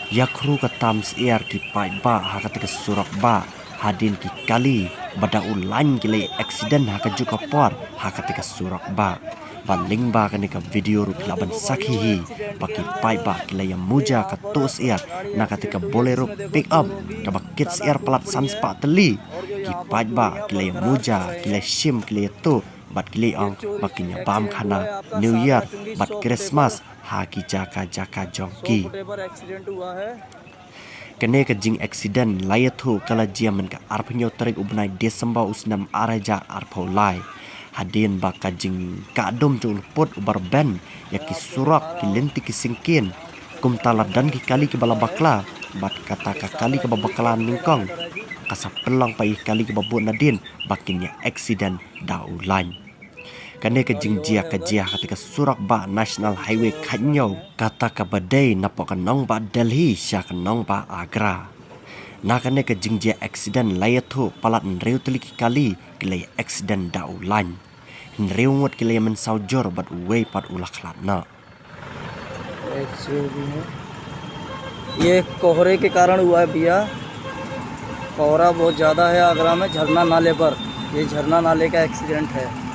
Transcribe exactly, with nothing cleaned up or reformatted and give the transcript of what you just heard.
Ïa khru ka tam syiar ki paidbah ha kata ka surok bah hadien ki kali ba da u lain ki la ïa accident ha kajuh ka por ha kata ka surok bah. Bad lyngba kane ka video ruh phi lah ban sakhi hi ba ki paidbah ki la ïa muja ka tuh syiar na kata ka Bolero pickup kaba kit syiar palat san spah tylli. Ki paidbah ki la ïa muja, ki la ïa shim, ki la ïa tuh bad ki la ïa ong ba kin ïa bam khana New Year bad Christmas ha ki jaka jaka jong ki. Kane ka jing accident la ïathuh ka la jia mynta ka arphew hynñiew tarik u bnai December u snem ar hajar arphew lai. Hadien ba ka jingkah dum jong u lymput u ba rben ïa ki surok, ki lynti, ki syngkien. Kumta la don ki kali kiba la bakla bad kata ka kali kaba bakla nyngkong ka sa pynlong pat ïa ki kali kiba bud nadien ba kin ïa accident da u lain. Kane ka jingjia ka jia ha kata ka surok bah National Highway khathynñiew, kata kaba dei napoh ka nongbah Delhi sha ka nongbah Agra. Na kane ka jingjia accident la ïathuh palat hynriew tylli ki kali ki la ïa accident da u lain. Hynriew ngut ki la ïa mynsaw jur bad uwei pat u la khlad noh. एक्सीडेंट भी है। ये कोहरे के कारण हुआ है भैया, कोहरा बहुत ज़्यादा है आगरा में, झरना नाले पर। ये झरना नाले का एक्सीडेंट है।